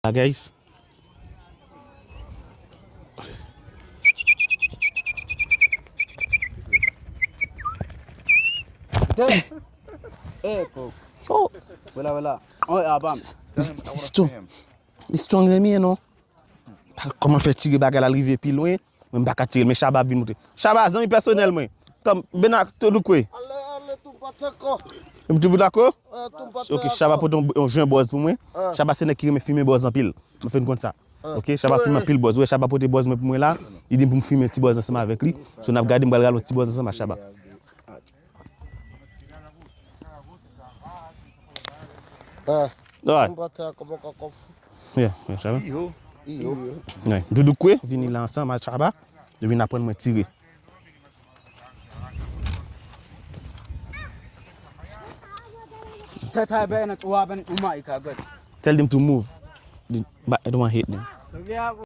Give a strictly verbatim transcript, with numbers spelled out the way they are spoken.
La, guys. Eh, kòk. Oh. Wela, wela. Oh, abam. Li strong. Li strong, renmen, non? Kòman fè tire bagay la, l rive pi lwen? Mwen, m pa ka tire l, men Shabba ap vin montre. Shabba, zanmi pèsonèl mwen. Kòm, Bena, Toloukwe. Ale, ale, tou pa te kò. Epi tou dakò? Eh, tou pa te Ok, Shabba pote yon, yon jwen bòz pou mwen. Shabba se nèg ki renmen fimen bòz anpil. Mwen fè n konn sa. Ok, Shabba fimen anpil bòz. Ou wè Shabba pote bòz mwen pou mwen la. Li di m pou m fimen ti bòz ansanm avèk li. So n ap gade m pral gade yon ti bòz ansanm ak Shabba. Eh, Alright. tou pa te kò, kò, kò. Yeah, yeah, Shabba. Iyo. Yeah. Doudou Kwe, vini la ansanm ak Shabba. Yo vin aprann mwen tire. Tèt a bè nan twa bèn ou ma ika gòd. Tell them to move. The, but I don't want to hit them.